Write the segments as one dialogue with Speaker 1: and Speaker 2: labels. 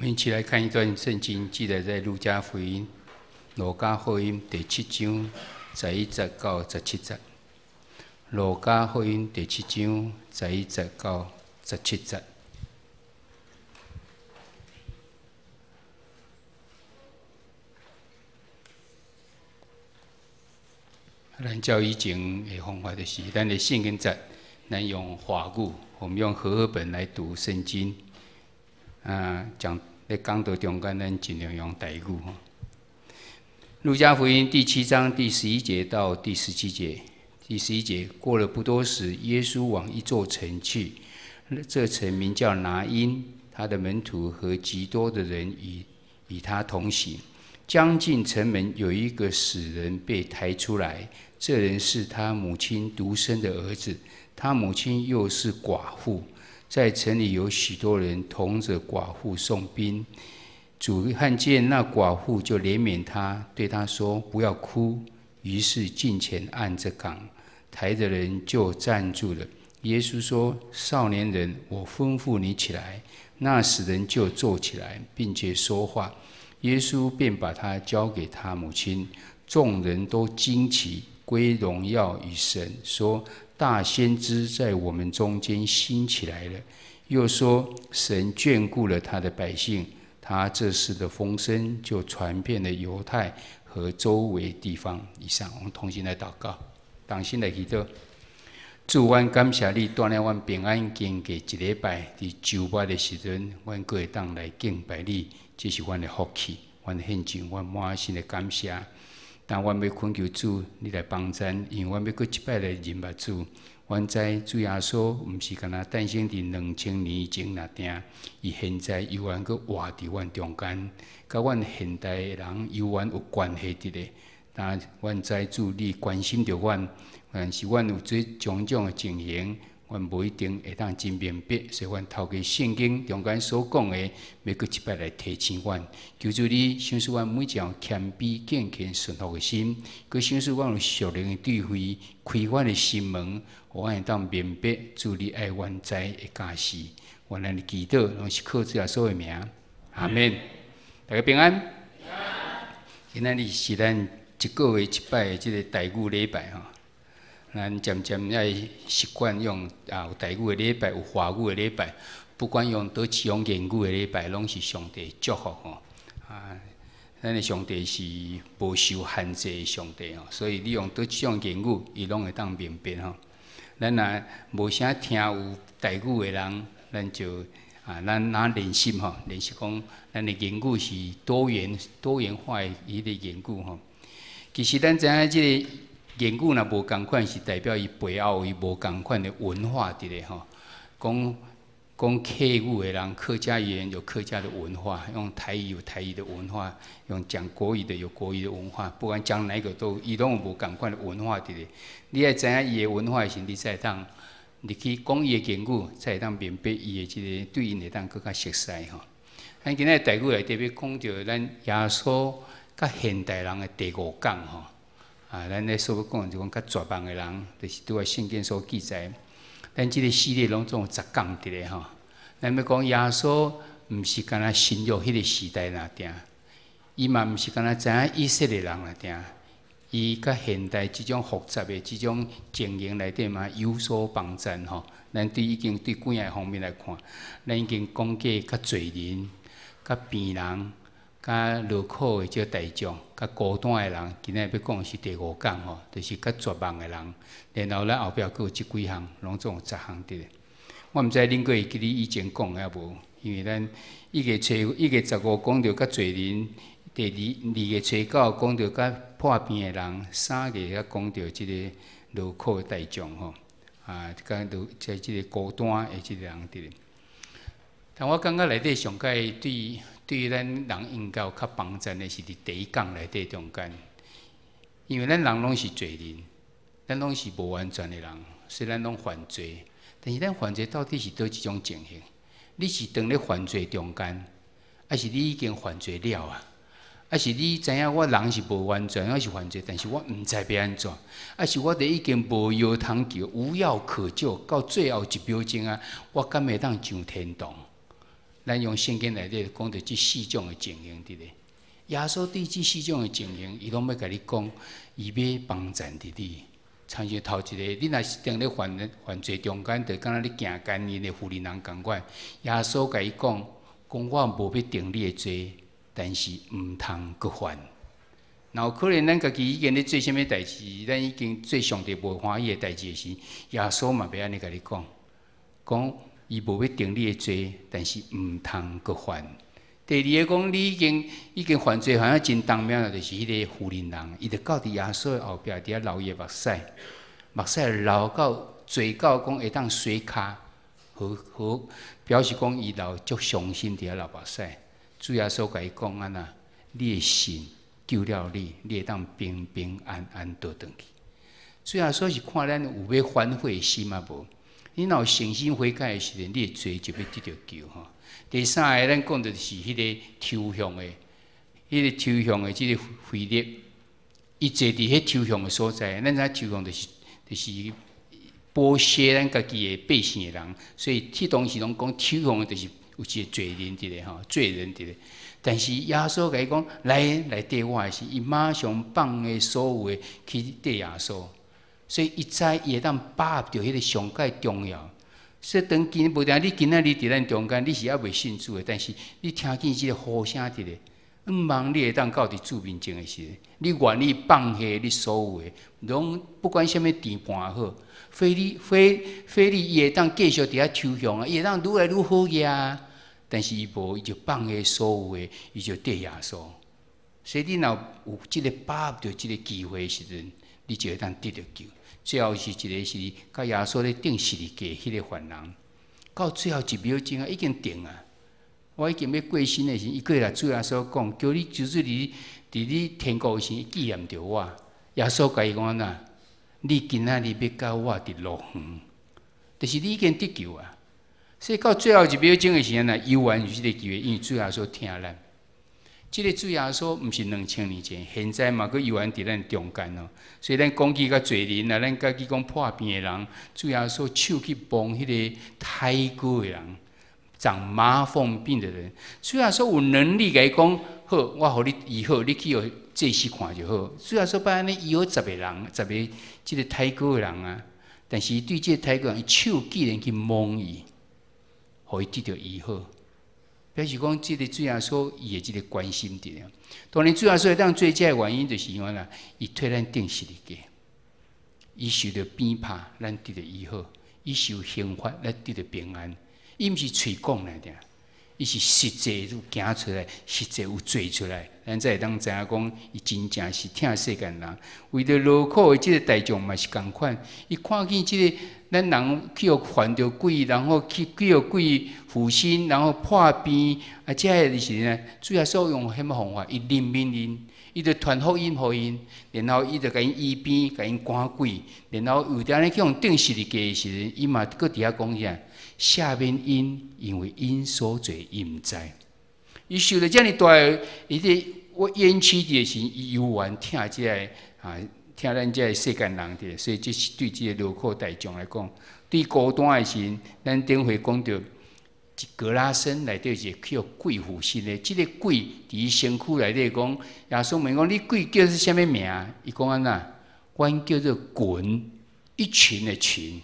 Speaker 1: 們一起來看一段聖經，記載在路加福音、路加福音第七章11節到17節。路加福音第七章11節到17節。咱照以前的方法，就是咱的聖經節，咱用華語，我們用和合本來讀聖經。啊，講咧講道中間，咱盡量用台語吼。路加福音第七章第11節到第17節，第十一節過了不多時，耶穌往一座城去，這城名叫拿因，他的門徒和極多的人與他同行。將近城門，有一個死人被抬出來，這人是他母親獨生的兒子，他母親又是寡婦。在城裡有許多人同着寡婦送殯。主看見那寡婦，就憐憫她，對她說：“不要哭。”於是近前按著槓，抬的人就站住了。耶穌說：“少年人，我吩咐你起來。”那死人就坐起來，並且說話。耶穌便把他交給他母親。眾人都驚奇，歸榮耀與神，說：大先知在我們中間興起來了。又說神眷顧了他的百姓。他這事的風聲就傳遍了猶太和周圍地方。以上，我們同心來禱告，同心來祈禱。主，阮感謝你，帶領阮平安經過一禮拜，佇週末的時陣，阮閣會當來敬拜你，這是阮的福氣，阮獻上阮滿心的感謝。但阮欲懇求主，你來幫贊，因為阮欲閣一擺來認捌主。阮知主耶穌毋是干焦誕生佇2000年前爾定，伊現在猶原閣活佇阮中間，佮阮現代的人猶原有關係佇咧。但阮知主你關心著阮，但是阮有這種種的情形，阮無一定會當真明白，所以阮透過聖經中間所講的，欲閣一擺來提醒阮。求主你賞賜阮每一項謙卑、敬虔、順服的心，閣賞賜阮有屬靈的智慧，開阮的心門，予阮會當明白主你愛阮知的教示。願咱的祈禱攏是靠主耶穌的名，阿們。大家平安。今仔日是咱一個月一擺的這個台語禮拜吼。咱漸漸愛習慣用啊，有台語的禮拜，有華語的禮拜，不管用佗一種言語的禮拜，攏是上帝祝福吼。啊，咱的上帝是無受限制的上帝吼，所以你用佗一種言語，伊攏會當明白吼。咱若無啥聽有台語的人，咱就啊，咱若練習吼，練習講咱的言語是多元多元化的彼個言語吼。其實咱知影這個言語若無仝款，是代表伊背後有伊無仝款的文化佇咧吼。講講客語的人，客家語言有客家的文化；用台語有台語的文化；用講國語的有國語的文化。不管講哪一個都，伊攏有無仝款的文化佇咧。你愛知影伊的文化的時，你才會當入去講伊的言語，才會當明白伊的這個對𪜶會當閣較熟似吼。咱今仔日台語內底欲講著咱耶穌佮現代人的第五講吼。啊，咱咧所欲講就講較絕望的人，就是拄仔聖經所記載。咱這個系列攏總有10講佇咧吼。咱欲講耶穌毋是干焦新約彼個時代爾定，伊嘛毋是干焦知影以色列人爾定，伊佮現代這種複雜的這種情形內底嘛有所幫贊吼。咱對已經對幾仔方面來看，咱已經講過較濟人、較病人、較勞苦的這個大眾、較孤單的人，今仔日欲講的是第五講吼，就是較絕望的人。然後咱後壁閣有這幾項，攏總有10項佇咧。我毋知恁閣會記得以前講的抑無？因為咱一月初1月15講著較濟人，第二2月初9講著較破病的人，3月才講著這個勞苦的大眾吼，啊，佮勞在這個孤單的這個人佇咧。但我感覺內底上蓋對對咱人應該有較幫贊的是佇第一講內底中間，因為咱人攏是罪人，咱攏是無完全的人，雖然攏犯罪，但是咱犯罪到底是佗一種情形？你是當咧犯罪中間，抑是你已經犯罪了啊？抑是你知影我人是無完全，我是犯罪，但是我毋知欲按怎，抑是我佇已經無藥通救，無藥可救，到最後一秒鐘啊，我敢會當上天堂？咱用聖經內底講著這四種的情形佇咧。耶穌對這四種的情形，伊攏欲共你講，伊欲幫贊著你。親像頭一个，你若是踮咧犯罪中間，就敢若咧行姦淫的婦人人仝款。耶穌共伊講，講我無欲定你的罪，但是毋通閣犯。若有可能，咱家己已經咧做啥物代誌，咱已經做上帝無歡喜的代誌的時，耶穌嘛欲按呢共你講，講伊無欲定你的罪，但是毋通閣犯。第二个講，你已經犯罪犯啊真重命，就是彼个婦人人，伊就到佇耶穌的後壁佇遐流伊的目屎，目屎流到濟到講會當洗跤，好好表示講伊流足傷心佇遐流目屎。主耶穌共伊講按怎，你的信救了你，你會當平平安安倒轉去。主耶穌是看咱有欲反悔的心抑無？你若有誠心悔改的時陣，你的罪就欲得著救吼。第三个，咱講的是彼个抽象的，彼个抽象的這个腓力，伊坐佇彼抽象的所在，咱知影抽象就是剝削咱家己的百姓的人，所以彼當時攏講抽象的，就是有一个罪人佇咧吼，罪人佇咧。但是耶穌共伊講，來來綴我的時，伊馬上放下所有的去綴耶穌，所以伊知伊會當把握著彼个上蓋重要。所以當今無定你今仔日佇咱中間，你是猶未信主的，但是你聽見這个呼聲佇咧，毋望你會當到佇主面前的時，你願意放下你所有的，攏不管啥物甜伴也好，腓力伊會當繼續佇遐抽象啊，伊會當愈來愈好額，但是伊無，伊就放下所有的，伊就綴耶穌。所以你若有這个把握著這个機會的時陣，你就會當得著救。最後是一个是共耶穌咧釘十字架彼个犯人，到最後一秒鐘啊，已經釘啊！我已經欲過身的時，伊過來主耶穌講，求你求主佇佇你天國的時紀念著我。耶穌共伊講按怎？你今仔日欲佮我佇樂園，就是你已經得救啊！所以到最後一秒鐘的時陣啊，猶原有這个機會，因為主耶穌疼咱。這个主耶穌毋是2000年前，現在嘛閣猶原佇咱中間哦。所以咱講起較濟人啊，咱家己講破病的人，主耶穌手去摸彼个胎哥的人，長麻風病的人，主耶穌有能力共伊講，好，我予你醫好，你去予祭司看就好。主耶穌捌按呢醫好十个人，十个這个胎哥的人啊，但是對這个胎哥人，伊手竟然去摸伊，予伊得著醫好。表示講，這个主耶穌伊的這个關心佇咧。當然，主耶穌會當做這个原因，就是因為啦，伊替咱釘十字架，伊受著鞭拍，咱得著醫好；伊受刑罰，咱得著平安。伊毋是喙講爾爾，伊是實際有行出來，實際有做出來，咱才會當知影講，伊真正是疼世間人。為著勞苦的這个大眾嘛是仝款，伊看見這个咱人去予犯著鬼，然後去予鬼附身，然後破病，啊，這个就是呢，主耶穌用啥物方法？伊憐憫𪜶，伊就傳福音予𪜶，然後伊就共𪜶醫病，共𪜶趕鬼，然後為著按呢去予釘十字架的時陣，伊嘛閣佇遐講啥？赦免𪜶，因為𪜶所做𪜶毋知。伊受著遮爾大的伊個冤屈的時，伊猶原疼這个啊，疼咱這个世間人佇，所以這是對這个勞苦大眾來講，對孤單的時，咱頂回講著格拉森內底一个去予鬼附身的，這个鬼佇伊身軀內底講，耶穌問講：你鬼叫做啥物名？伊講按怎？阮叫做群，一群的群。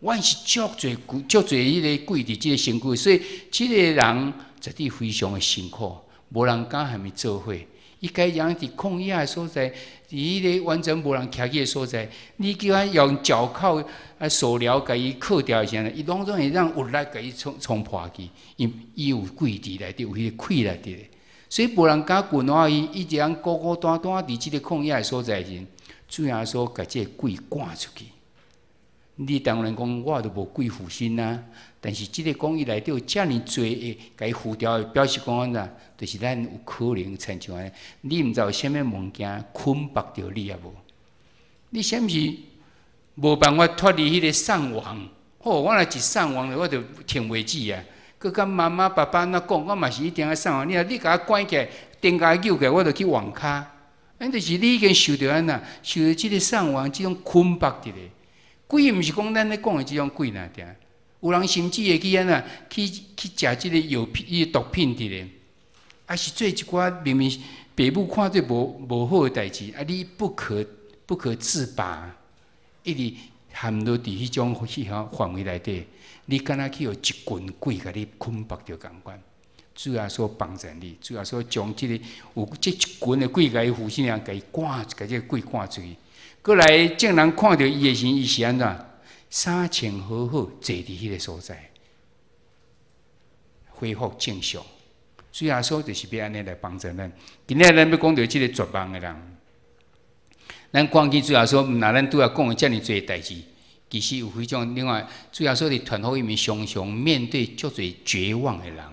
Speaker 1: 阮是足濟鬼，足濟彼个鬼佇這个身軀，所以這个人絕對非常的辛苦，無人敢和伊做伙。伊家己人佇曠野的所在，佇彼个完全無人徛去的所在，你叫他用腳銬啊鎖鐐共伊銬牢的時陣，伊攏總會當有力共伊衝破去。因伊有鬼佇內底，有彼个氣內底，所以無人敢近倚伊，伊一人孤孤單單佇這个曠野的所在時，主耶穌共這个鬼趕出去。你當然講，我都無鬼附身啊！但是這个講伊內底有遮爾濟會共伊附牢，表示講按怎？就是咱有可能親像按呢，你毋知有啥物物件捆綁著你抑無？你是毋是無辦法脫離彼个喪亡？吼，我若一喪亡，我就停袂止啊！閣佮媽媽爸爸按怎講，我嘛是一定愛喪亡。你若你共我關起來，電共我扭起來，我就去網跤。按就是你已經受著按怎？受著這个喪亡這種捆綁佇咧。鬼毋是講咱咧講的這種鬼爾爾，有人甚至會去按怎去食這个藥品、伊毒品佇咧，抑是做一寡明明爸母看做無好的代誌，啊，你不可自拔，一直陷落佇彼種彼項範圍內底，你敢若去予一群鬼共你捆縛著仝款。主耶穌幫助你，主耶穌將這个有這一群的鬼共伊附身，共伊趕，共這个鬼趕出去。閣來眾人看著伊的時，伊是按怎？衫穿好好，坐佇彼个所在，恢復正常。主耶穌就是欲按呢來幫助咱。今仔咱欲講著這个絕望的人，咱看見主耶穌，毋若咱拄仔講的遮爾濟代誌，其實有彼種另外，主耶穌佇傳福音面常常面對足濟絕望的人。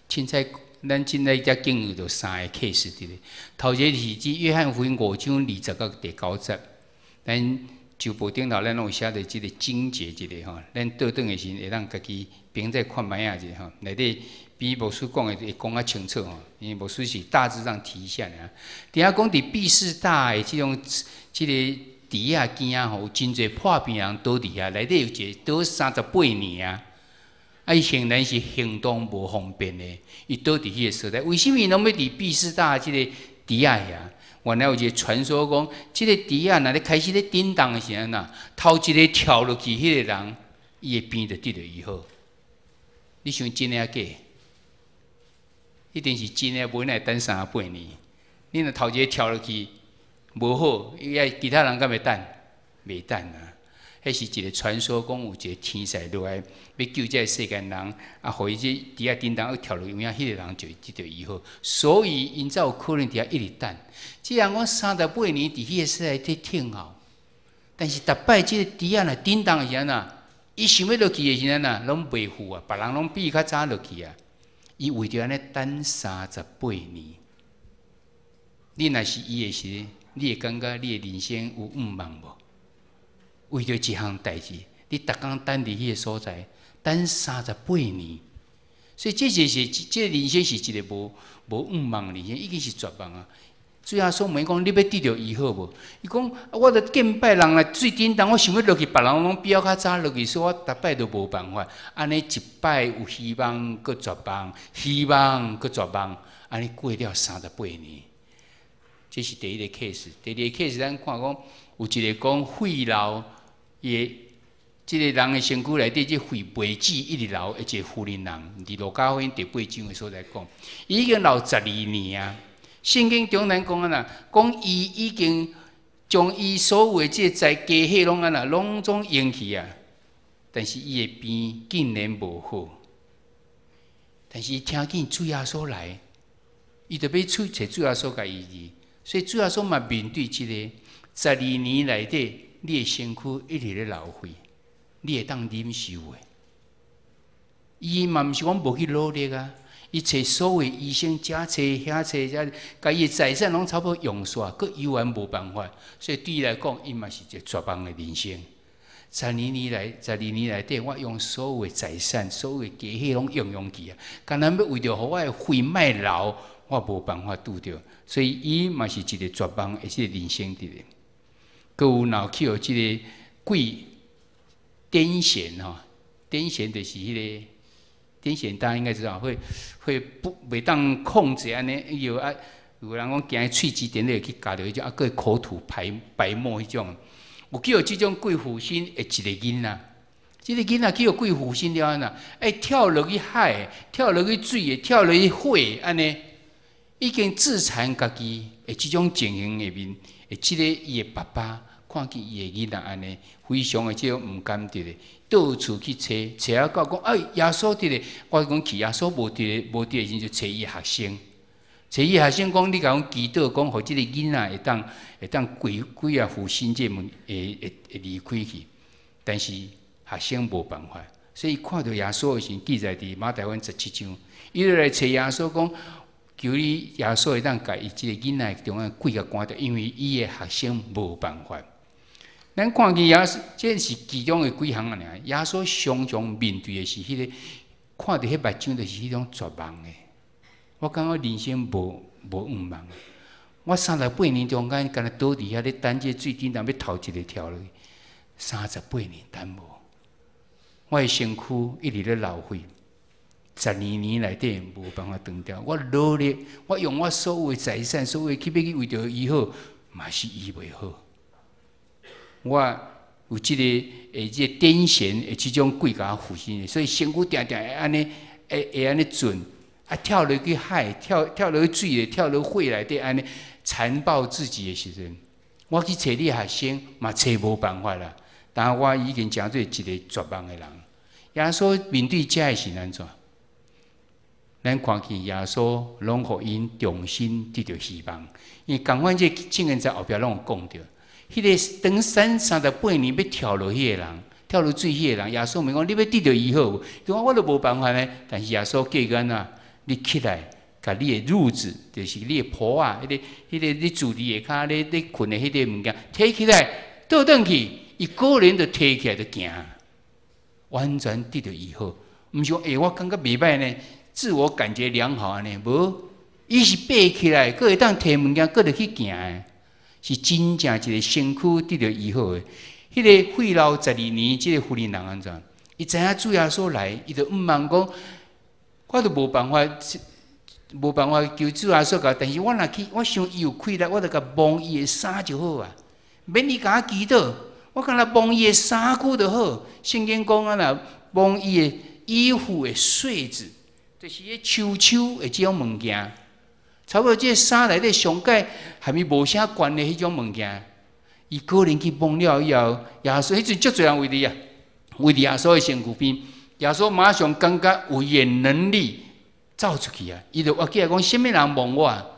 Speaker 1: 凊彩咱凊彩遮經有著三个 case 佇咧。頭一个是指約翰福音五章二十到第九節，咱周報頂頭咱攏有寫著這个經節一个吼，咱倒轉的時陣會當家己平再看覓仔者吼，內底比牧師講的會講較清楚吼，因為牧師是大致上提一下爾。佇遐講佇畢士大的這種這个池仔邊仔吼，有真濟破病人倒佇遐，內底有一個倒三十八年啊，啊，伊顯然是行動無方便的，伊倒佇彼个所在。為啥物攏欲佇畢士大這個池仔遐？原來有一个傳說講，這个池仔若咧開始咧振動的時陣啊，頭一个跳落去彼个人，伊的病就得著醫好。你想真的抑假？一定是真的，無哪會等三十八年。你若頭一个跳落去無好，伊愛其他人敢會等？袂等啊！彼是一个傳說，講有一個天使落來欲救這个世間人，啊，予伊這池仔振動，一跳落去，有影彼个人就得著醫好。所以𪜶才有可能佇遐一直等。這人講三十八年佇彼个所在佇等候，但是逐擺這个池仔若振動的時陣啊，伊想欲落去的時陣啊，攏袂赴啊，別人攏比伊較早落去啊。伊為著按呢等三十八年，你若是伊的時，你會感覺你的人生有向望無？為著一項代誌，你逐工等佇彼个所在，等三十八年，所以這就是這個人生是一个無向望的人生，已經是絕望啊！主耶穌問伊講：你欲得著醫好無？伊講：我著見擺人來水振動，我想欲落去，別人攏比我較早落去，所以我逐擺都無辦法。按呢一擺有希望，閣絕望；希望閣絕望，按呢過了三十八年。這是第一个 case。第二个 case，咱看講有一个講肺癆，伊的這个人的身軀內底，這血袂止一直流，的一个婦人人，佇路加福音第八章的所在講，伊已經流十二年啊。聖經中咱講按怎，講伊已經將伊所有的這個財家伙攏按怎，攏總用去啊。但是伊的病竟然無好。但是伊聽見主耶穌來，伊就欲去揣主耶穌共伊醫治。所以主耶穌嘛面對這个十二年內底，你的身軀一直咧流血，你會當忍受的？伊嘛毋是講無去努力啊。伊揣所有醫生，遮揣遐揣遮，共伊的財產攏差不多用煞，閣猶原無辦法。所以對伊來講，伊嘛是一個絕望的人生。十二年來，十二年內底，我用所有的財產、所有的家伙攏用去啊，干焦欲為著予我的血莫流，我無辦法拄著。所以伊嘛是一個絕望的這个人生佇咧。閣有若去予這个鬼癲癇吼，癲癇就是彼个。癲癇大家應該知道，會不袂當控制按呢，有啊，有人講驚喙齒點咧去咬著彼種，啊，閣口吐白沫彼種，有去予這種鬼附身的一个囡仔，這个囡仔去予鬼附身了按怎？愛跳落去海，跳落去水的，跳落去火按呢，已經自殘家己的這種情形下面，的這个伊的爸爸看見伊的囡仔按呢，非常的這種毋甘得的。到處去揣，揣啊到講，哎，耶穌佇咧，我講去耶穌無佇咧，無佇的時陣就揣伊學生，揣伊學生講，你共阮祈禱，講予這个囡仔會當鬼仔附身這門會離開去，但是學生無辦法，所以看著耶穌的時陣，記載佇馬太福音17章，伊就來揣耶穌講，求你耶穌會當共伊這个囡仔中間鬼共趕掉，因為伊的學生無辦法。咱看見耶穌，這是其中的幾項爾。耶穌常常面對的是彼个，看著彼目睭就是彼種絕望的。我感覺人生無向望。我三十八年中間，干焦倒佇遐咧等這个水振動，欲頭一个跳落去，三十八年等無。我的身軀一直咧流血，12年內底無辦法斷掉。我努力，我用我所有的財產，所有去欲去為著醫好，嘛是醫袂好。我有這个會這个癲癇的這種鬼共我附身，所以身軀定定會按呢，會會按呢轉，啊跳落去海，跳跳落去水裡，跳落火內底，按呢殘暴自己的時陣，我去揣你學生嘛揣無辦法啦。但我已經成做一個絕望的人。耶穌面對這的是按怎？咱看見耶穌攏予𪜶重新得著希望，因為仝款這聖經在後壁攏有講著，彼个長38年欲跳落去的人，跳落水彼个人，耶穌問講：你欲得著醫好無？伊講我都無辦法呢。但是耶穌叫伊按怎？你起來，共你的褥子，就是你的鋪仔，彼个彼个你坐佇下跤咧咧睏的彼个物件，提起來，倒轉去，伊果然就提起來就行，完全得著醫好。毋是講欸，我感覺袂䆀呢，自我感覺良好按呢，無，伊是爬起來，閣會當提物件，閣著去行的，是真正一個身軀得著醫好的。彼个血漏十二年，這个婦人按怎？伊知影主耶穌來，伊就毋茫講，我都無辦法，無辦法求主耶穌共，但是我若去，我想伊有氣力，我就共摸伊的衫就好啊，免伊共我祈禱，我干焦摸伊的衫褲就好。聖經講啊，若摸伊的衣服的穗子，就是彼手手的這種物件，差不多這个衫內底上蓋和伊無啥關係彼種物件，伊果然去摸了以後，耶穌彼陣足濟人圍佇啊，圍佇耶穌的身軀邊，耶穌馬上感覺有伊的能力走出去啊！伊就倚起來講：啥物人摸我？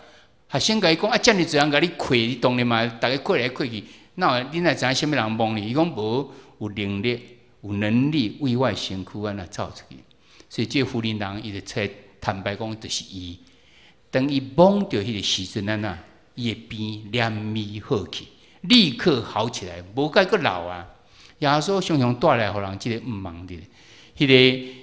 Speaker 1: 學生共伊講：啊，遮爾濟人共你睏，你當然嘛，逐家睏來睏去，哪會你哪會知影啥物人摸你？伊講無，有能力，有能力為我的身軀按呢走出去。所以這個婦人人伊就出來坦白講，就是伊。當伊摸著彼个時陣按怎，伊的病連鞭好去，立刻好起來，無閣閣流啊！耶穌常常帶來予人這个毋茫佇，彼个、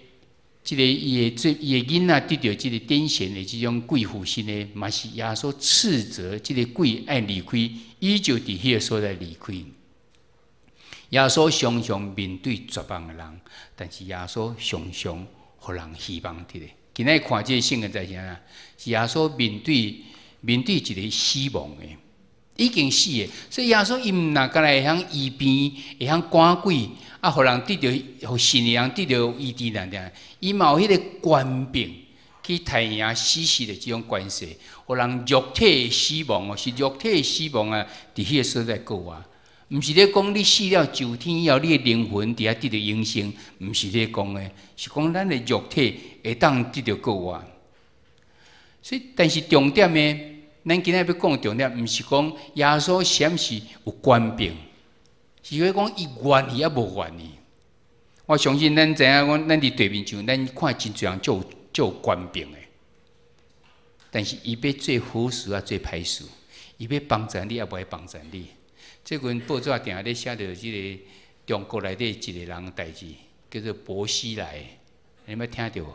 Speaker 1: 這个伊的這伊的囡仔得著這个癲癇的這種鬼附身的，嘛是耶穌斥責這个鬼愛離開，伊就佇彼个所在離開。耶穌常常面對絕望的人，但是耶穌常常予人希望佇咧。今仔日看這个聖經在啥啊？是耶穌面對面對一个死亡的，已經死的，所以耶穌伊毋若干焦會曉醫病，會曉趕鬼，啊，予人得著，予信的人得著醫治爾爾，伊嘛有彼个權柄去刣贏死屍的這種權勢，予人肉體的死亡哦，是肉體的死亡啊，佇彼个所在過活。毋是咧講你死了上天以後，你的靈魂佇遐得著永生，毋是咧講的，是講咱的肉體會當得著過活。所以，但是重點呢，咱今仔日欲講重點，毋是講耶穌是毋是有權柄，是講伊願意抑無願意。我相信咱知影講，咱佇地面上，咱看真濟人足有足有權柄的，但是伊欲做好事抑做歹事，伊欲幫助你抑無愛幫助你。最近報紙定定咧寫著這个中國內底一个人代誌，叫做薄熙來，你捌聽著無？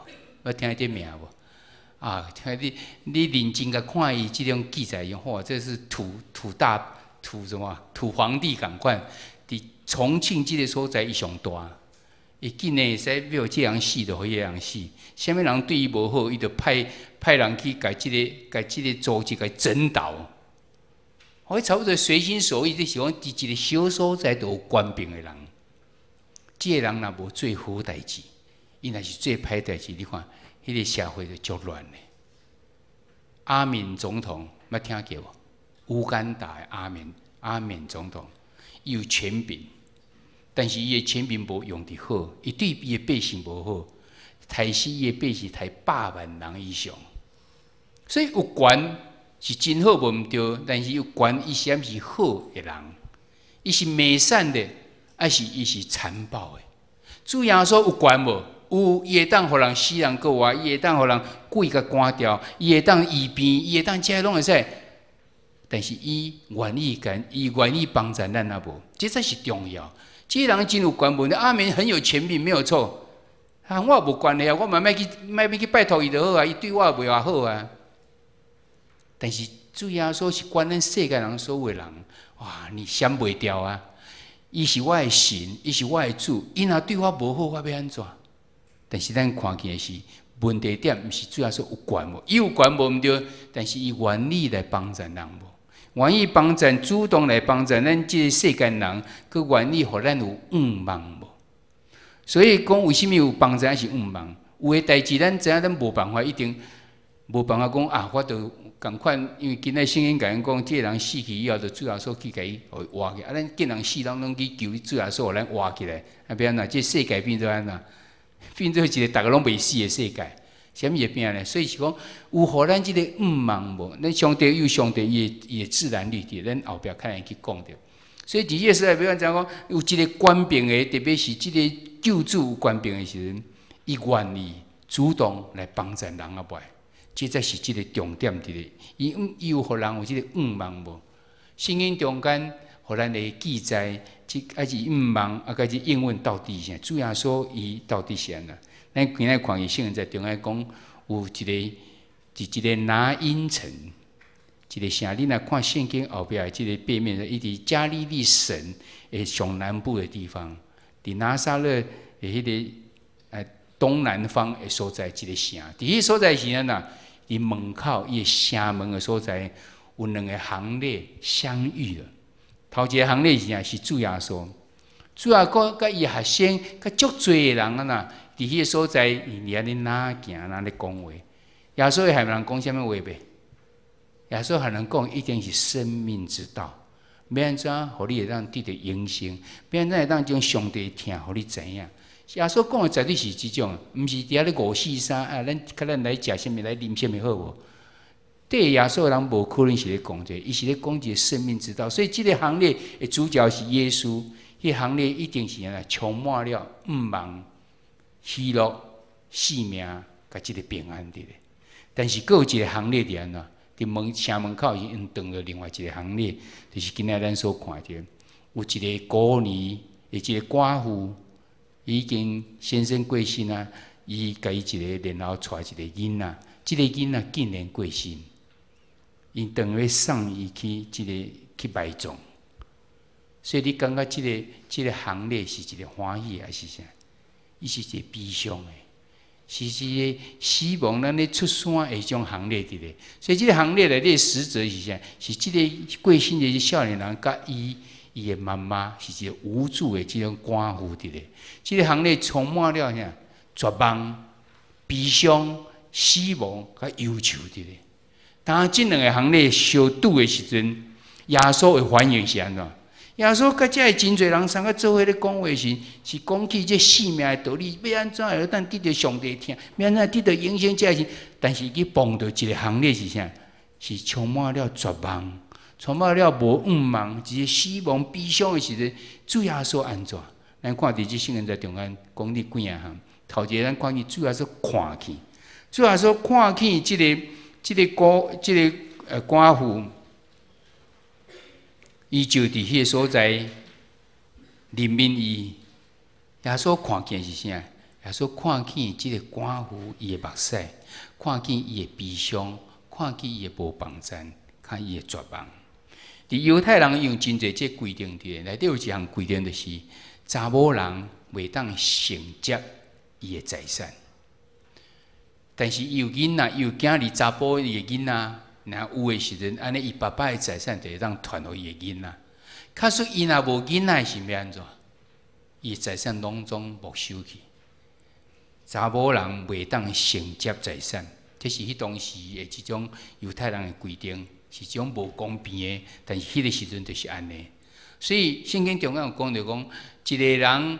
Speaker 1: 捌聽這名無？啊，聽你你認真共看伊這種記載，哇，這是土土大土什麼？土皇帝仝款，佇重慶這个所在伊上大，伊見會使欲予這个人死，就予彼个人死。啥物人對伊無好，伊就派派人去共這个共這个組織共整倒。我差不多隨心所欲，就是講佇一个小所在都有權柄的人，這个人若無做好代誌，伊若是做歹代誌，你看，彼个社會就足亂的。阿敏總統捌聽過無？烏干達的阿敏，阿敏總統，伊有權柄，但是伊的權柄無用佇好，伊對伊的百姓無好，刣死伊的百姓刣100萬人以上，所以有權是真好無毋對，但是有權伊是毋是好的人？伊是美善的，抑是伊是殘暴的？主耶穌有權無？有，伊會當予人死人閣活，伊會當予人鬼共趕掉，伊會當醫病，伊會當這攏會使。但是伊願意共，伊願意幫助咱抑無？這才是重要。這个人真有權無？阿敏很有權柄，沒有錯。啊，我無關係啊，我嘛莫去莫欲去拜託伊就好啊，伊對我也袂偌好啊。但是主耶穌是管咱世界人所有的人，哇！你閃袂掉啊！伊是我的神，伊是我的主，伊若對我無好，我欲按怎？但是咱看見的是問題點，毋是主耶穌有權無？伊有權無毋對，但是伊願意來幫贊人無？願意幫贊，主動來幫贊咱這个世間人，閣願意予咱有向望無？所以講，為啥物有幫贊抑是向望？有的代誌咱知影，咱無辦法，一定無辦法講啊！我著仝款，因為今仔聖經共咱講，這个人死去以後，就主耶穌去共伊予伊活起來。啊，咱見人死，攏攏去求主耶穌予咱活起來。啊，欲按怎？這世界變做按怎？變做一个逐个攏袂死的世界，啥物會變呢？所以是講有予咱這个向望無？咱上帝有上帝伊的自然律佇，咱後壁較會去講著。所以佇這個時代，欲按怎講？有一个權柄的，特別是這个救主有權柄的時陣，伊願意主動來幫贊人啊袂？這才是這个重點佇咧。伊有予人有這个向望無？聖經中間予咱的記載，這抑是向望，啊，佮這應允到底是啥？主耶穌伊到底是按怎？咱今仔看見聖經在中間講，有一个佇一个拿因城，一个城。你若看聖經後壁的這个背面，伊佇加利利省的上南部的地方，佇拿撒勒的彼个東南方的所在，一个城。佇彼所在是按怎？佇門口，伊的城門的所在，有兩个行列相遇了。頭一个行列是啥？是主耶穌。主耶穌佮伊學生，佮足濟的人按怎？佇彼个所在，伊佇遐咧哪行，哪咧講話。耶穌會和人講啥物話袂？耶穌和人講，一定是生命之道。欲按怎，予你會當得著永生？欲按怎會當將上帝疼，予你知影？耶穌講的絕對是這種，毋是佇遐咧五四三啊！咱較咱來食啥物，來啉啥物好無？對耶穌人無可能是咧講這个，伊是咧講一个生命之道。所以這个行列的主角是耶穌，彼个行列一定是按怎充滿了向望、喜樂、性命，佮這个平安佇咧。但是閣有一个行列佇按怎？佇門城門口是𪜶撞著另外一个行列，就是今仔咱所看著，有一个孤兒，一个寡婦，已經先生過身啊，伊共伊一个，然後帶一个囡仔，這个囡仔竟然過身，𪜶當欲送伊去這个去埋葬，所以你感覺這个行列是一个歡喜抑是啥？伊是一个悲傷的，是一个死亡咱咧出山的這種行列佇咧。所以這个行列內底死者是啥？是這个過身的少年人佮伊伊的媽媽，是一个無助的這種寡婦佇咧。這个行列充滿了啥？絕望、悲傷、死亡佮憂愁佇咧。當這兩个行列相拄的時陣，耶穌的反應是按怎？耶穌佮遮个真濟人相佮做伙咧講話時，是講起這性命的道理，欲按怎會當得著上帝疼，欲按怎得著永生這時，但是去碰著一个行列是啥？是充滿了絕望，充滿了無向望，一个死亡悲傷的時陣，主耶穌按怎？咱看佇這聖經在中間講你幾仔項，頭一个咱看見主耶穌看見，主耶穌看見這个寡婦。伊就佇彼个所在憐憫伊。耶穌看見是啥？耶穌看見這个寡婦伊的目屎，看見伊的悲傷，看見伊的無幫贊，看伊的絕望。佇猶太人用真濟這規定佇咧，內底有一項規定，就是查某人袂當承接伊的財產。但是伊有囡仔，伊有囝兒查埔伊的囡仔。若有的時陣，按呢伊爸爸的財產就會當傳予伊的囡仔。假使伊若無囡仔是欲按怎？伊的財產攏總沒收去。查某人袂當承接財產，這是彼當時的一種猶太人的規定，是一種無公平的。但是彼个時陣就是按呢。所以聖經中間有講著講，一個人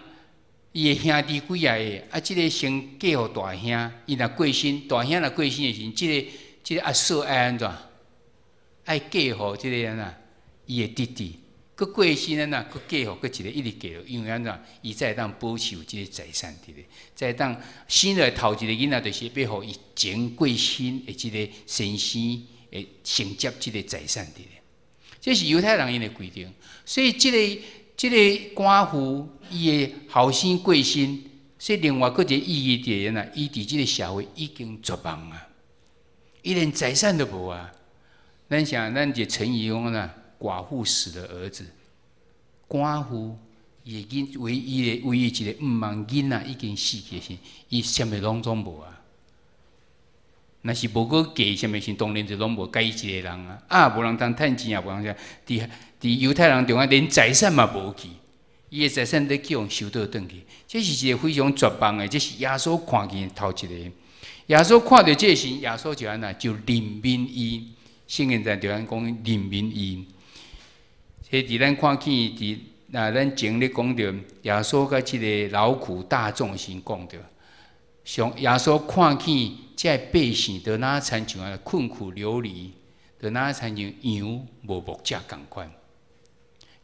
Speaker 1: 伊的兄弟幾仔个，啊，這个先嫁予大兄，伊若過身，大兄若過身的時陣，這个阿嫂愛按怎？愛嫁予這个按怎？伊的弟弟，閣過身按怎？閣嫁予閣一个，一直嫁落，因為按怎？伊才會當保守這个財產佇咧，才會當生落來頭一个囡仔，就是欲予伊前過身的這个先生會承接這个財產佇咧。這是猶太人𪜶的規定，所以這个寡婦伊的後生過身，所以另外閣一個意義佇咧，伊佇這个社會已經絕望啊，伊連財產都無啊。咱想，咱一個成語講啦，寡婦死了兒子，寡婦伊的囡唯一的唯一一个向望囡仔已經死去時，伊啥物攏總無啊。若是無閣嫁啥物時，當然就攏無，共伊一个人啊。啊，無人通趁錢，也無人啥。佇猶太人中間，連財產嘛無去，伊的財產咧去予收倒轉去。這是一個非常絕望的，這是耶穌看見頭一个。耶穌看著這個時，耶穌就按怎就憐憫伊。聖經上就按講憐憫伊。這佇咱看見佇啊，咱前咧講著耶穌佮這個勞苦大眾時講著，上耶穌看見這百姓都若親像按困苦流離，都若親像羊無牧者仝款。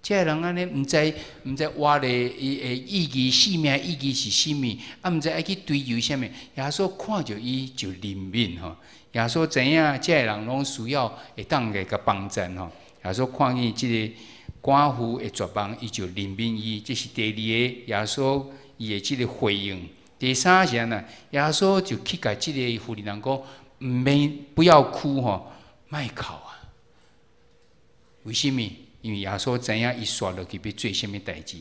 Speaker 1: 這个人按呢，毋知活的伊的意義，生命意義是啥物，啊，毋知愛去追求啥物。耶穌看著伊就憐憫吼，耶穌知影這个人攏需要會當來共幫贊吼。耶穌看見這个寡婦的絕望，伊就憐憫伊。這是第二個耶穌伊的這個回應。第三是按怎？耶穌就去共這個婦人講，毋免不要哭吼，莫哭啊。為啥物？因為耶穌知影伊紲落去欲做啥物代誌。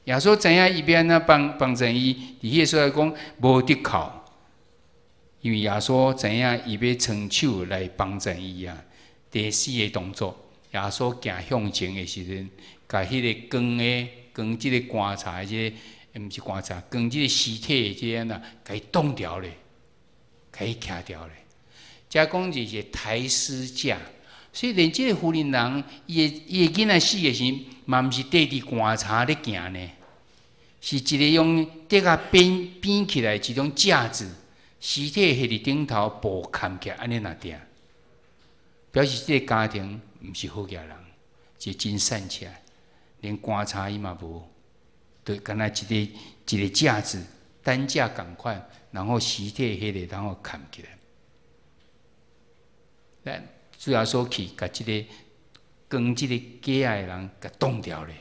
Speaker 1: 耶穌知影伊欲按怎幫助伊，佇彼個所在講無得哭，因為耶穌知影伊欲伸手來幫助伊啊。第四个動作，耶穌行向前的時陣，共彼個扛的扛這个棺材這个，毋是棺材，扛這个屍體的這个按怎，共伊擋牢咧，共伊徛牢咧。遮講就是抬屍架。所以連這个婦人人，伊的囡仔死的時，嘛毋是綴佇棺材咧行呢，是一个用竹仔編編起來一種架子，屍體下佇頂頭布崁起來，按呢若定，表示這个家庭毋是好額人，是真散赤，連棺材伊嘛無，就敢若一个一个架子，擔架仝款，然後屍體彼个然後崁起來。咱主耶穌去，共這个扛這个架的人，共擋牢咧。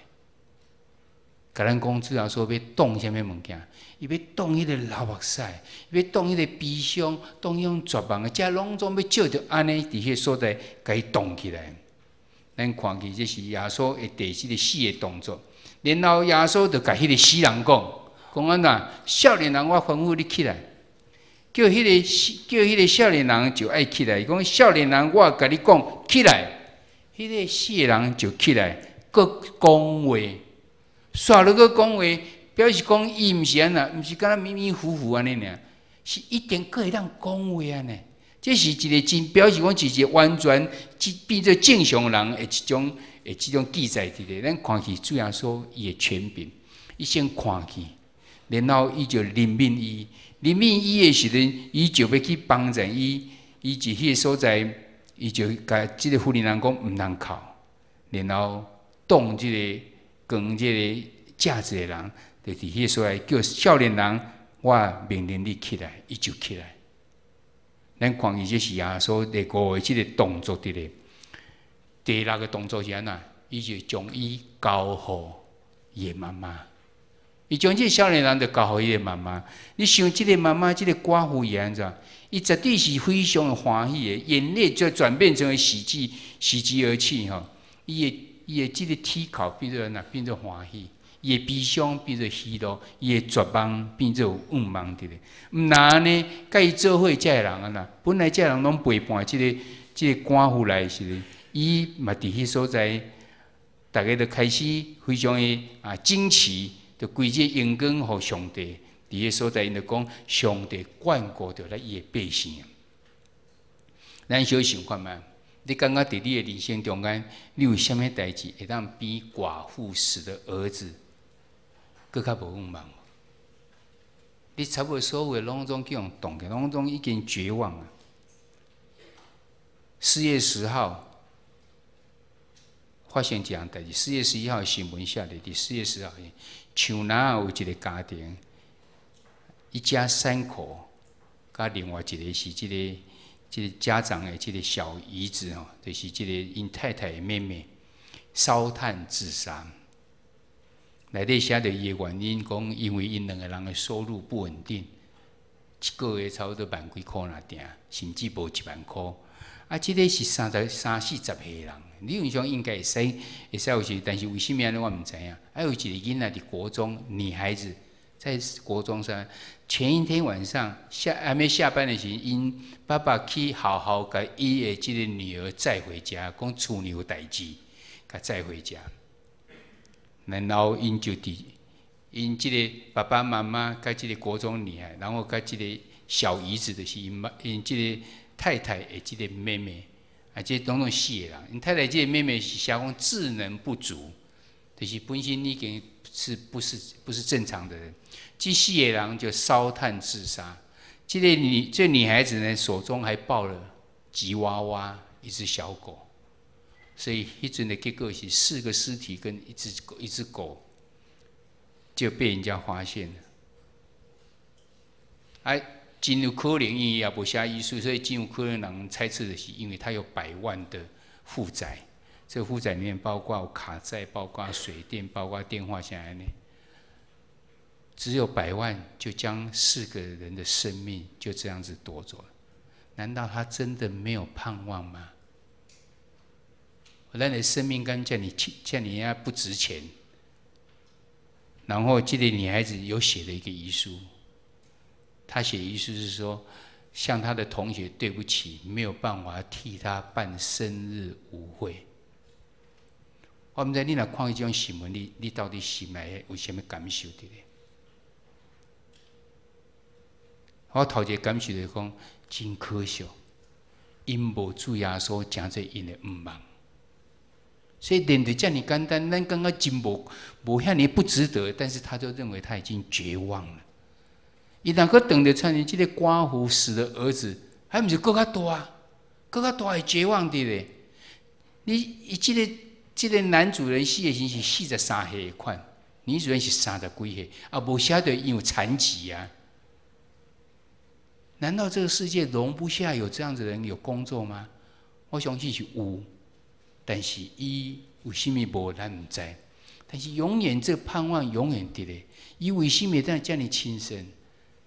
Speaker 1: 共咱講，主耶穌欲擋啥物物件？伊欲擋彼个流目屎，伊欲擋彼個悲傷，擋彼種絕望的，這攏總欲藉著按呢，佇彼个所在，共伊擋起來。咱看見這是耶穌的第這个四个動作，然後耶穌就共彼个死人講，講按怎？少年人，我吩咐你起來。叫彼个少年人就愛起來。伊講少年人，我共你講起來。彼个死的人就起來，閣講話。煞落閣講話，表示講伊毋是按怎，毋是敢若迷迷糊糊按呢爾，是一定閣會當講話按呢。這是一个真表示講是一个完全變做正常人的這種記載佇咧。咱看去主耶穌伊的權柄，伊先看去，然後伊就憐憫伊。憐憫伊的時陣，伊就欲去幫助伊。伊佇彼个所在，伊就共這个婦人人講毋通哭，然後擋這个扛這个架子的人，就佇彼个所在叫少年人，我命令你起來，伊就起來。咱看見這是耶穌第五个這个動作佇咧。第六个動作是按怎？伊就將伊交予伊的媽媽。伊將這个少年人就交予伊的媽媽。你想這个媽媽，這个寡婦伊按怎？伊絕對是非常的歡喜的，眼淚就轉變成為喜劇，喜極而泣吼。伊的這个啼哭變做按怎？變做歡喜。伊的悲傷變做喜樂，伊的絕望變做有向望佇咧。毋若按呢，佮伊做伙這个人按怎？本來這个人攏陪伴這个寡婦來時陣，伊嘛佇彼所在，逐家就開始非常的驚奇，就歸這榮光予上帝。佇彼所在，𪜶就講上帝眷顧著咱伊的百姓。咱小想看覓？你感覺佇你的人生中間，你有啥物代誌會當比寡婦死的兒子閣較無向望無？你差不多所有的攏總去予擋起，攏總已經絕望啊！4月10號發生一項代誌，4月11號新聞寫的，佇4月10號，樹林有一个家庭，一家三口，佮另外一个是這個家長的這个小姨子吼，就是這个𪜶太太的妹妹，燒炭自殺。內底寫著伊的原因，講因為𪜶兩个人的收入不穩定，一个月差不多萬幾箍爾定，甚至無1萬箍。啊，這个是三十三四十歲的人，理論上應該會使有時，但是為啥物按呢我毋知影。還有一個囡仔佇國中，女孩子在國中上，前一天晚上還沒下班的時，𪜶爸爸去好好共伊的這個女兒載回家，講厝裡有代誌，共載回家。然後𪜶就佇𪜶這个爸爸媽媽佮這個國中女孩，然後佮這個小姨子，就是𪜶媽𪜶這個太太的這個妹妹，啊，這攏總四個人。𪜶太太這個妹妹是寫講智能不足，就是本身已經是不是正常的人。這四個人就燒炭自殺。這個女孩子呢，手中還抱了吉娃娃，一隻小狗。所以彼陣的結果是四個屍體跟一隻狗就被人家發現了。啊，真有可能，因為也無寫遺書，所以真有可能人猜測的是，因為他有百萬的負債，這個負債裡面包括卡債、包括水電、包括電話線呢。只有百萬就將四個人的生命就這樣子奪走了，難道他真的沒有盼望嗎？咱的生命敢遮爾遮爾仔不值錢？然後這個女孩子有寫了一個遺書，她寫遺書是說，向她的同學對不起，沒有辦法替她辦生日舞會。我毋知你若看這種新聞，你到底心內有啥物感受佇咧？我頭一個感受就是講，真可惜，𪜶無主耶穌成做𪜶的向望。所以面對遮爾簡單，咱感覺真無遐爾不值得，但是他就認為他已經絕望了。伊若閣等著親像這個寡婦死了兒子，還毋是閣較大，閣較大的絕望佇咧。你伊這個男主人死的時是43歲的款，女主人是三十幾歲，啊，無寫著伊有殘疾啊。難道這個世界容不下有這樣子的人有工作嗎？我相信是有，但是伊為啥物無，咱毋知。但是永遠這盼望永遠佇咧，伊為啥物會當遮爾輕生？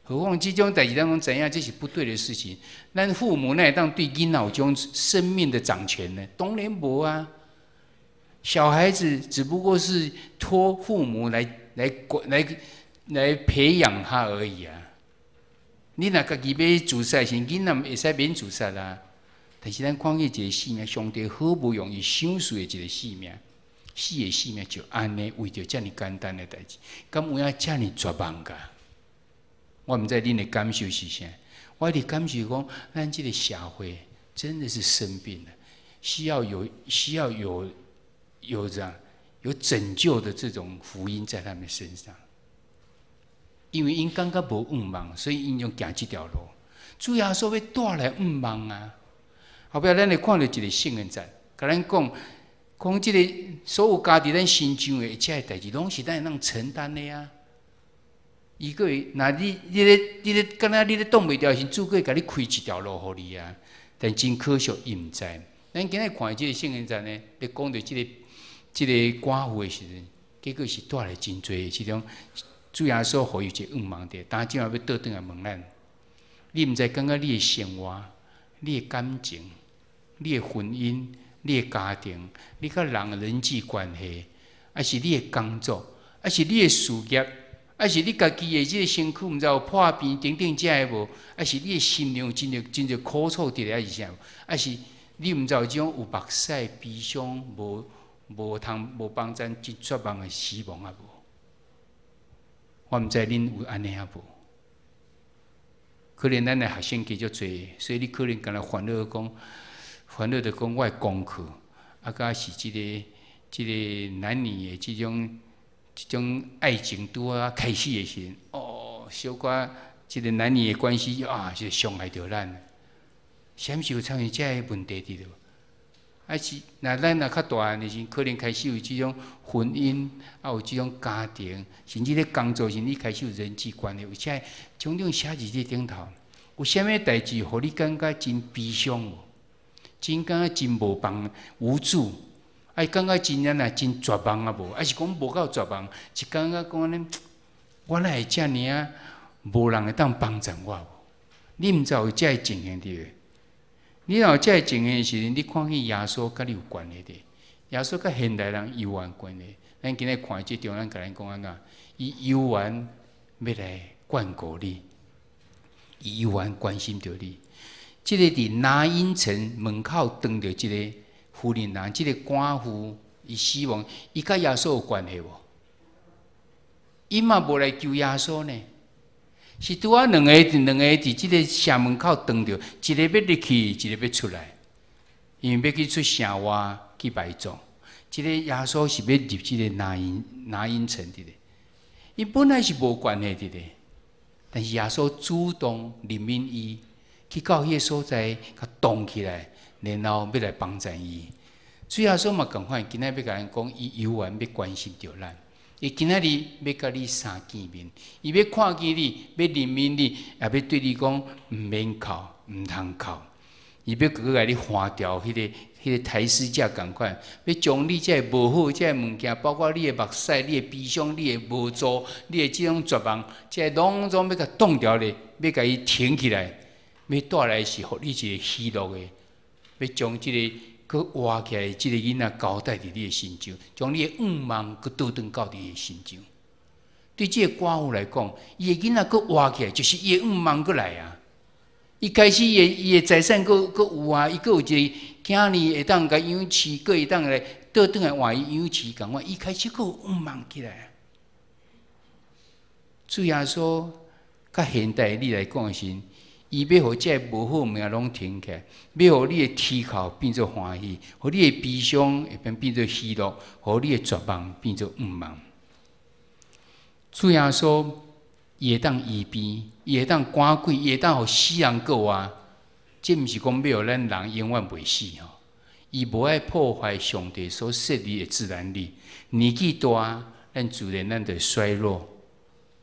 Speaker 1: 何況這種代誌，咱攏知影這是不對的事情。咱父母哪會當對囡仔有這種生命的掌權呢？當然無啊。小孩子只不過是託父母來管、來培養他而已啊。你若家己欲自殺時，囡仔會使免自殺啊。但是咱看見一個性命，上帝好不容易賞賜的一個性命，四個性命就按呢為著遮爾簡單的代誌，敢有影遮爾絕望㗎？我毋知恁的感受是啥，我的感受講，咱這個社會真的是生病了，需要有這樣有拯救的這種福音在他們身上。因為𪜶感覺無向望，所以𪜶就行這條路。主耶穌欲帶來向望啊！後壁咱會看著一個聖經節，共咱講講這個所有加佇咱身上的一切代誌，攏是咱會當承擔的啊！伊閣會，若你咧，敢若你咧擋袂牢時，主閣會共你開一條路予你啊！但真可惜，伊毋知。咱今日看這個聖經節呢，咧講著這個寡婦的時陣，結果是帶來真濟這種主耶穌予伊一個向望佇。當這馬欲倒轉來問咱，你毋知感覺你的生活、你的感情、你的婚姻、你的家庭、你佮人的人際關係，抑是你的工作，抑是你的事業，抑是你家己的這個身軀，毋知有破病等等這个無？抑是你的心靈有真濟真濟苦楚佇咧，抑是啥？抑是你毋知有這種有目屎悲傷、無通無幫贊、真絕望的死亡啊無？我毋知恁有按呢啊無？可能咱的學生加足濟，所以你可能干焦煩惱講，煩惱著講我的功課，啊，佮是這個男女的這種愛情拄仔開始的時陣，哦，小可這個男女的關係啊，是傷害著咱。啥物時有參與這个問題佇咧？啊是，若咱若較大漢的時，可能開始有這種婚姻，啊有這種家庭，甚至咧工作時，你開始有人際關係，有這種種寫佇這頂頭，有啥物代誌，予你感覺真悲傷無？真感覺真無幫無助，啊感覺真按怎真絕望啊無？抑是講無夠絕望，是感覺講按呢，我哪會遮爾仔無人會當幫贊我無？你毋知有遮个情形佇？你若有遮个情形時陣，你看見耶穌佮你有關係佇？耶穌佮現代人猶原關係。咱今日看這張，咱共咱講按怎？伊猶原欲來眷顧你，伊猶原關心著你。這个佇拿因城門口撞著這个婦人人，這个寡婦伊死亡，伊佮耶穌有關係無？伊嘛無來求耶穌呢？是拄仔兩個佇這个城門口撞著，一个欲入去，一个欲出來，因為欲去出城外去埋葬。這个耶穌是欲入這个拿因城佇咧，伊本來是無關係佇咧，但是耶穌主動憐憫伊，去到彼个所在，共擋起來，然後欲來幫贊伊。主耶穌嘛仝款，今仔欲共咱講，伊猶原欲關心著咱。伊今仔日欲共你相見面，伊欲看見你，欲憐憫你，也欲對你講毋免哭，毋通哭。伊欲閣共你換掉彼个抬屍架仝款，欲將你這个無好這个物件，包括你的目屎、你的悲傷、你的無助、你的這種絕望，這个攏總欲共擋掉咧，欲共伊挺起來，欲帶來是予你一个喜樂的，欲將這个閣活起來，這个囡仔交代佇你的身上，將你的願望閣倒轉到你的身上。對這個寡婦來講，伊的囡仔閣活起來，就是伊的願望閣來啊。伊開始伊的財產閣有啊，伊閣有一个囝兒會當共養飼，閣會當來倒轉來換伊養飼仝款，伊開始閣有願望起來。主耶穌佮現代你來講的時，伊欲予這个無好物件攏停起來，欲予你的啼哭變做歡喜，予你的悲傷會變做喜樂，予你的絕望變做願望。主耶穌伊會當醫病，伊會當趕鬼，伊會當予死人閣活。這毋是講欲予咱人永遠袂死吼。伊無愛破壞上帝所設立的自然律。年紀大，咱自然咱就衰弱，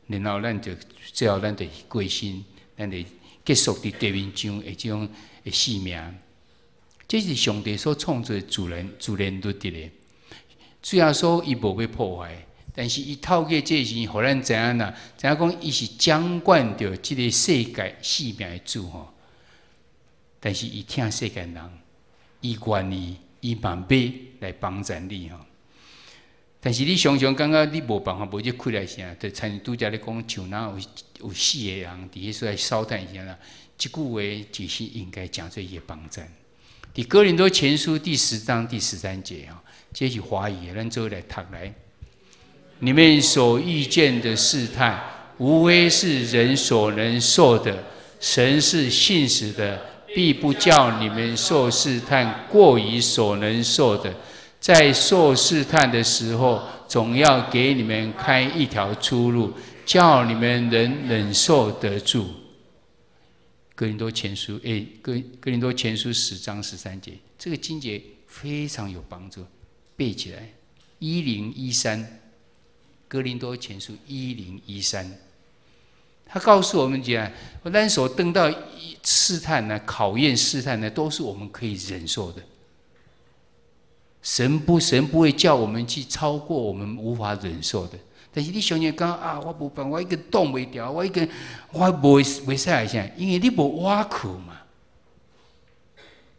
Speaker 1: 然後咱就最後咱就過身，咱就結束佇地面上的這種的性命。這是上帝所創造的自然律佇咧。主耶穌伊無欲破壞，但是伊透過這個時，予咱知影啦，知影講伊是掌管著這个世界生命的主吼。但是伊疼世間人，伊願意，伊嘛欲來幫贊你吼。但是你常常感覺你無辦法，無這氣力啥，就親像拄才咧講，像若有四个人佇彼所在掃探啥啦，這句話其實應該誠做伊的幫贊。佇哥林多前書第10章第13節吼，這是華語的，咱做伙來讀來。你們所遇見的試探，無非是人所能受的。神是信實的，必不叫你們受試探過於所能受的。在受試探的時候，總要給你們開一條出路，叫你們能忍受得住。哥林多前書，哎，哥林多前書10章13節，這個經節非常有幫助，背起來。1013，哥林多前書1013，他告訴我們講，咱所登到試探呢，考驗試探呢，都是我們可以忍受的。神不會叫我們去超過我們無法忍受的。但是你想想講啊，我無辦法，我已經擋袂牢，我已經我無袂使來啥，因為你無倚靠嘛。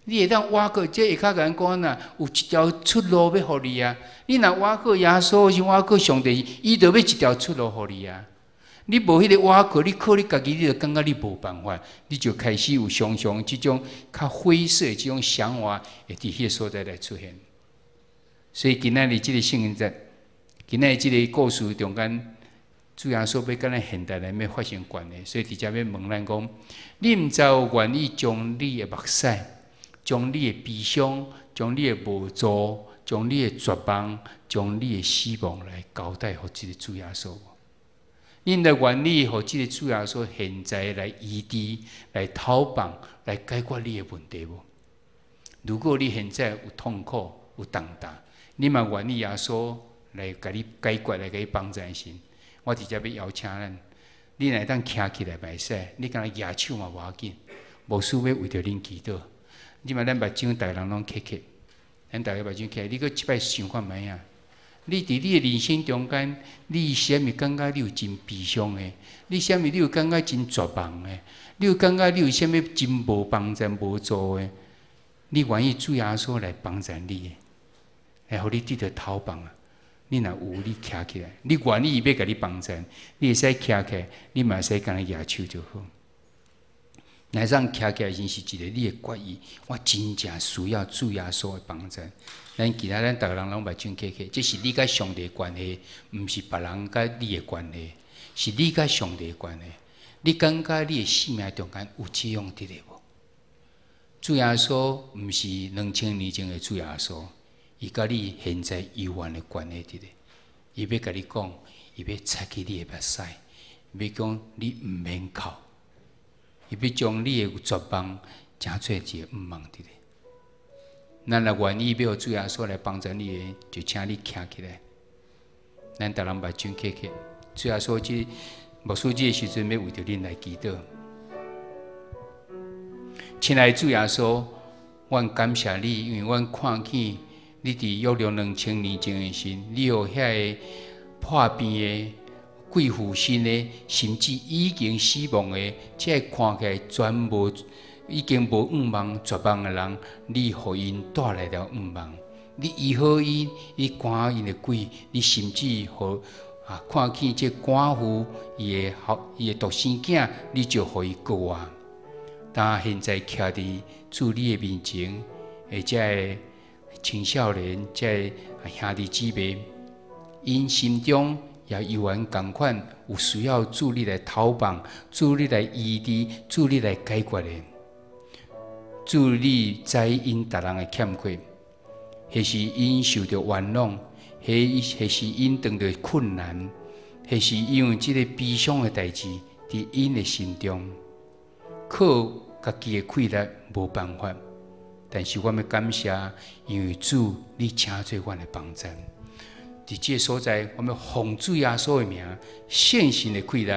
Speaker 1: 你會當倚靠，這下跤共咱講啦，有一條出路欲予你啊。你若倚靠耶穌，是倚靠上帝，伊就欲一條出路予你啊。你無彼個倚靠，你靠你家己，你就感覺你無辦法，你就開始有常常這種較灰色的這種想法，會佇彼個所在來出現。所以今仔日這个聖經節，今仔日這个故事中間，主耶穌欲佮咱現代人欲發生關係，所以佇遮欲問咱講：你毋知有願意將你的目屎、將你的悲傷、將你的無助、將你的絕望、將你的死亡來交代予這个主耶穌無？你毋知願意予這个主耶穌現在來醫治、來透放、來解決你的問題無？如果你現在有痛苦、有重擔，你嘛願意耶穌來共你解決、來共你幫助時，我直接欲邀請咱，你若會當徛起來袂使，你干焦舉手嘛無要緊，牧師欲為著恁祈禱。你嘛咱目睭逐个人攏瞌瞌，咱逐个目睭起來，你閣這擺想看覓啊？你佇你的人生中間，你啥物感覺你有真悲傷的？你啥物你有感覺真絕望的？你有感覺你有啥物真無幫贊無助的？你願意主耶穌來幫贊你的，來予你得著透放啊！你若有，你徛起來，你願意伊欲共你幫贊，你會使徛起來，你嘛會使干焦舉手就好。來讓徛起來時是一個你的決意，我真正需要主耶穌的幫贊。咱其他咱逐个人攏目睭瞌瞌，這是你佮上帝的關係，毋是別人佮你的關係，是你佮上帝的關係。你感覺你的生命中間有這樣佇咧無？主耶穌毋是2000年前的主耶穌，伊佮你現在猶原的關係佇咧。伊欲共你講，伊欲擦去你的目屎，欲講你毋免哭。伊欲將你的絕望成做一个向望佇咧。咱若願意欲予主耶穌來幫助你的，就請你徛起來。咱逐人目睭瞌瞌，主耶穌這牧師這个時陣欲為著恁來祈禱。親愛的主耶穌，阮感謝你，因為阮看見你佇約略2000年前的時，你予遐个破病的、鬼附身的，甚至已經死亡的，這个看起來全無已經無向望、絕望的人，你予𪜶帶來了向望。你醫好𪜶，你趕𪜶的鬼，你甚至予看見這寡婦伊的獨生囝，你就予伊復活。但現在徛佇主你的面前，的這个青少年，這个兄弟姊妹，𪜶心中也猶原仝款有需要主你來透放，主你來醫治，主你來解決的。主你知𪜶逐人的欠缺，或是𪜶受著冤枉，或是𪜶遇著困難，或是因為這个悲傷的代誌，佇𪜶的心中，靠家己的氣力無辦法。但是我欲感謝，因為主你成做阮的幫贊。佇這个所在，我欲奉主耶穌的名，聖神的氣力，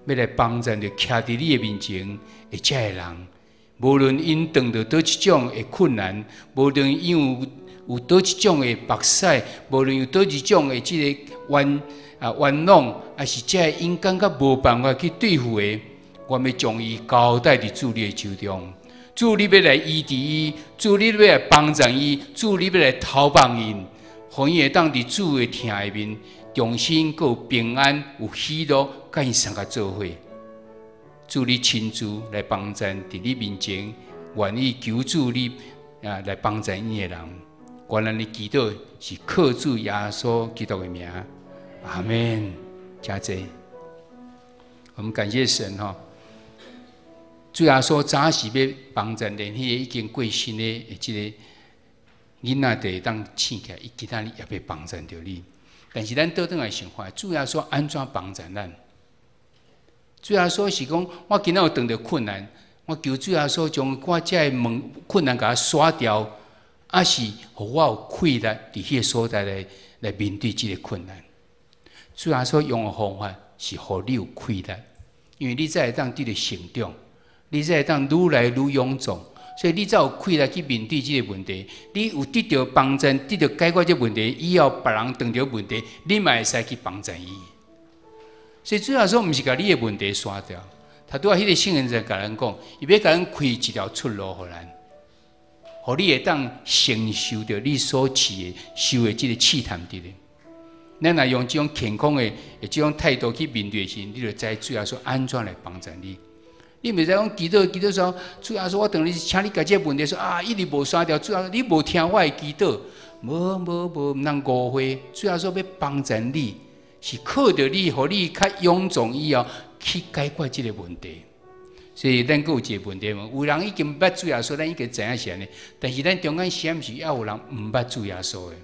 Speaker 1: 欲來幫贊著徛佇你的面前的這个人。無論𪜶遇著佗一種的困難，無論𪜶有佗一種的目屎，無論有佗一種的這个冤枉，抑是這个𪜶感覺無辦法去對付的，我欲將伊交代佇主你的手中。主你欲來醫治伊，主你欲來幫助伊，主你欲來透放𪜶，予𪜶會當佇主的疼裡面，重新閣有平安、有喜樂，佮𪜶相佮做伙。主你親自來幫贊佇你面前，願意求主你來幫贊𪜶的人。願咱的祈禱是靠主耶穌基督的名，阿門。請坐。我們感謝神吼，主耶穌早是欲幫贊連彼個已經過身的這个囡仔就會當醒起來，伊今仔日也欲幫贊著你。但是咱倒轉來想看，主耶穌按怎幫贊咱？主耶穌是講，我今仔有遇著困難，我求主耶穌將我這个問困難共我刷掉，抑是予我有氣力佇彼个所在來面對這个困難。主耶穌用的方法是予你有氣力，因為你才會當得著成長，你才會當愈來愈勇壯，所以你才有氣力去面對這个問題。你有得著幫贊，得著解決這個問題，以後別人遇著問題，你嘛會使去幫贊伊。所以主耶穌毋是共你的問題刷掉，他拄仔彼个聖言在共咱講，伊欲共咱開一條出路予咱，予你會當承受著你所試的、受的這个試探佇咧。咱若用這種健康的這種態度去面對的時，你就知主耶穌按怎來幫助你。你袂使講祈禱祈禱說，主耶穌，我當你請你解決問題，說啊，一直無刷掉，主耶穌你無聽我的祈禱，無無無，毋通誤會，主耶穌欲幫助你。是靠著你，予你較勇壯以後去解決這个問題。所以咱閣有一个問題嘛，有人已經捌主耶穌，咱已經知影是按呢。但是咱中間是毋是猶有人毋捌主耶穌的？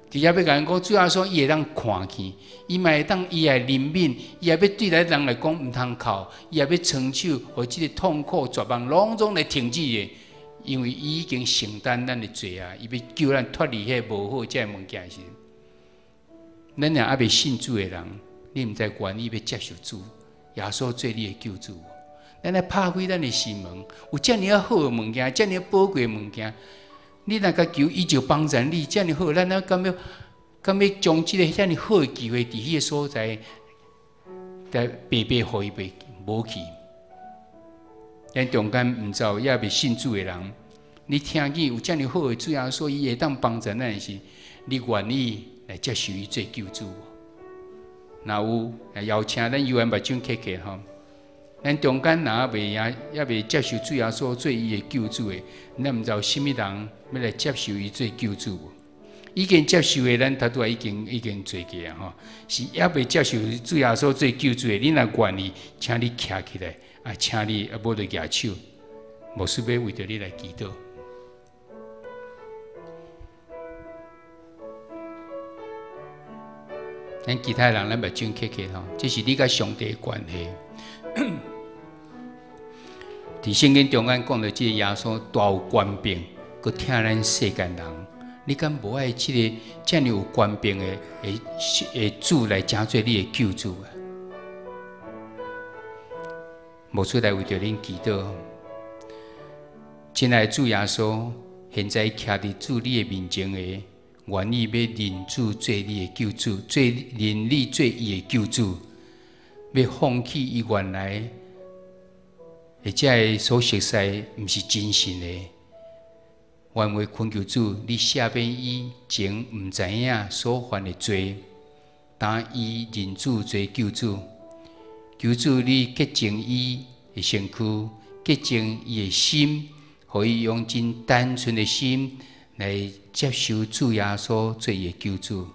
Speaker 1: 直接欲共咱講，主耶穌伊會當看見，伊嘛會當伊會憐憫，伊也欲對咱人來講毋通哭，伊也欲伸手，予這个痛苦絕望攏總來停止的，因為伊已經承擔咱的罪啊，伊欲救咱脫離彼个無好這个物件時。咱若猶未信主的人，你毋知願意欲接受主耶穌做你的救主無？咱來拍開咱的心門，有遮爾好的物件，遮爾寶貴的物件，你若共求，伊就幫贊你，遮爾好，咱敢欲敢欲將這个遮爾好的機會，佇彼个所在，在白白予伊袂無去？咱中間毋知有猶未信主的人，你聽見有遮爾好的主耶穌，伊會當幫助咱的時，你願意來接受伊做救主無？若有，邀請咱猶原目睭磕磕吼。咱中間若未也猶未接受主耶穌做伊的救主的，咱毋知有啥物人欲來接受伊做救主無？已經接受的，咱頭拄仔已經做過啊吼。是猶未接受主耶穌做救主的，你若願意，請你徛起來，啊，請你啊，無就舉手，牧師欲為著你來祈禱。咱其他人，咱目睭磕磕吼，這是你佮上帝的關係。佇聖經中間講著這個耶穌大有權柄，閣疼咱世間人。你敢無愛這个遮爾有權柄的的主來成做你的救主啊？牧師來為著恁祈禱。親愛的主耶穌，現在徛佇主你的面前的，願意欲認主做你的救主，做認你做伊的救主，欲放棄伊原來的這个所熟似，毋是真實的。願為懇求主，你赦免伊前毋知影所犯的罪，當伊認主做救主，求主你潔淨伊的身軀，潔淨伊的心，予伊用真單純的心來接受主耶穌做伊的救主，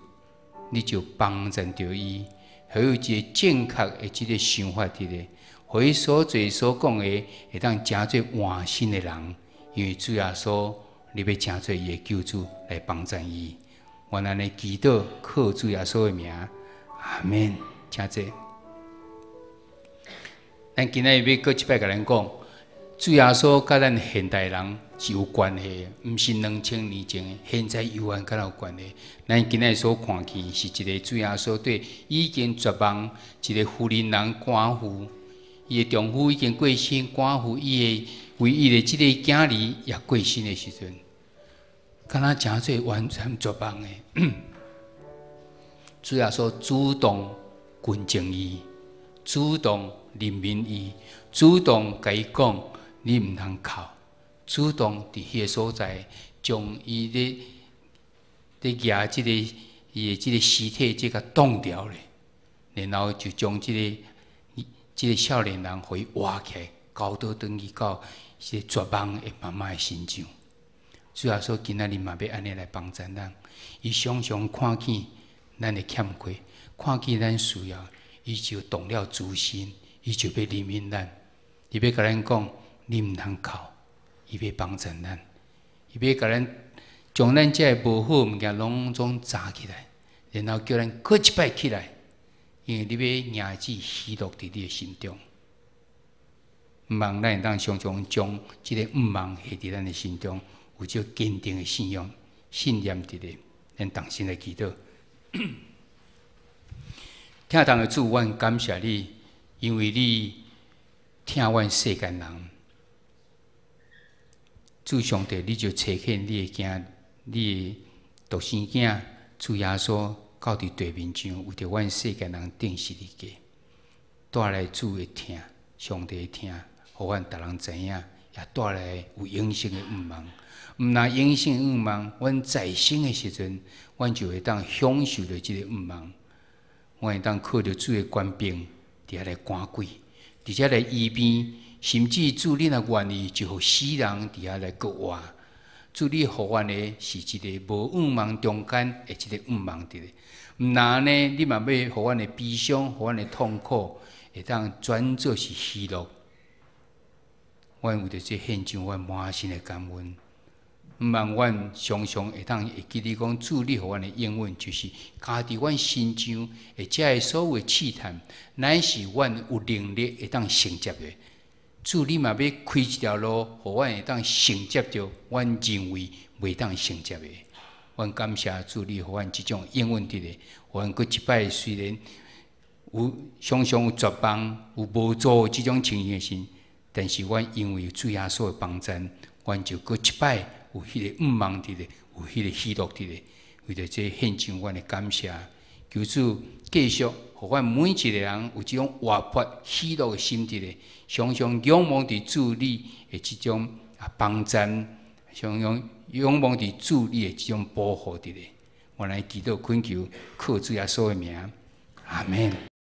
Speaker 1: 你就幫助著伊，予伊有一个正確的這个想法佇咧，予伊所做所講的會當成做換新的人，因為主耶穌。你欲成做伊的救主來幫助伊，願按呢祈禱靠主耶穌的名，阿們。請坐。咱今仔日欲閣一擺共咱講，主耶穌佮咱現代人是有關係的，毋是2000年前的，現在猶原佮咱有關係。咱今仔日所看見是一个主耶穌對已經絕望一个婦人人寡婦，伊的丈夫已經過身，寡婦伊的唯一的這个囝兒也過身的時陣，敢若成做完全絕望的。主耶穌主動近前伊，主動憐憫伊，主動共伊講：你毋通哭。主動佇彼个所在，將伊咧咧舉這个伊的這个屍體，這共擋掉咧，然後就將這个少年人予伊活起來，交倒轉去到這个絕望的媽媽的身上。主耶穌今仔日嘛欲按呢來幫助咱，伊常常看見咱的欠缺，看見咱需要，伊就動了慈心，伊就欲憐憫咱，伊欲共咱講，你毋通哭，伊欲幫助咱，伊欲共咱將咱這个無好物件攏總砸起來，然後叫咱閣一擺起來，因為你欲迎接喜樂佇你的心中。毋望咱會當常常將這个毋望下佇咱的心中。有這堅定的信仰、信念佇咧，咱同心來祈禱。疼痛的主，阮感謝你，因為你疼阮世間人。主上帝，你就差遣你的囝，你的獨生囝主耶穌到佇地面上，為著阮世間人釘十字架，帶來主的疼，上帝的疼，予阮逐人知影，也帶來有永生的盼望。毋若永生的盼望，阮在生的時陣，阮就會當享受著這个盼望。阮會當靠著主的權柄，佇遐來趕鬼，佇遮來醫病，甚至主你若願意，就予死人佇遐來復活。主你予阮的是一个無盼望中間的一个盼望佇咧。毋若按呢，你嘛欲予阮的悲傷，予阮的痛苦，會當轉做是喜樂。阮為著這獻上阮滿心的感恩。毋望阮常常會當會記得講，主你予阮的應允，就是加佇阮身上的這个所有的試探，乃是阮有能力會當承接的。主你嘛欲開一條路，予阮會當承接著阮認為袂當承接的。阮感謝主，你予阮這種應允佇咧，予阮閣一擺雖然有常常有絕望、有無助這種情形的時，但是阮因為有主耶穌的幫贊，阮就閣一擺有彼个盼望佇咧，有彼个喜樂佇咧。為著這獻上阮的感謝，求主繼續予阮每一个人有這種活潑喜樂的心佇咧，常常仰望佇主你的這種幫贊，常常仰望佇主你的這種保護佇咧。我來祈禱懇求，靠主耶穌的名，阿門。